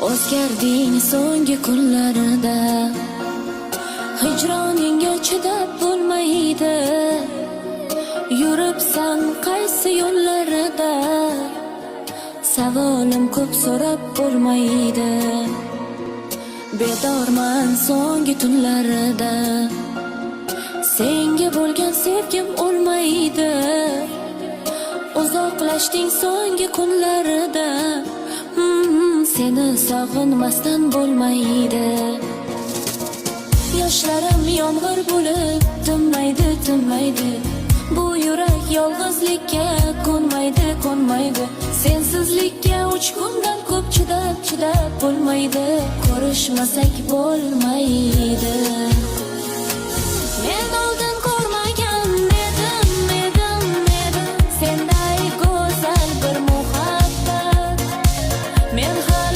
O'zgarding so'nggi kunlarda, hijroningga chidab bo'lmaydi. Yuribsan qaysi yo'llarda? Savolim ko'p, so'rab bo'lmaydi. Bedorman so'nggi tunlarda, senga bo'lgan sevgim o'lmaydi. Uzoqlashding so'nggi kunlarda, seni sog'inmasdan bo'lmaydi. Yoshlarim yomg'ir bo'lib tinmaydi, tinmaydi. Bu yurak yolg'izlikka ko'nmaydi, ko'nmaydi. Sensizlikka 3 kundan ko'p chidab, chidab bo'lmaydi. Ko'rishmasak bo'lmaydi.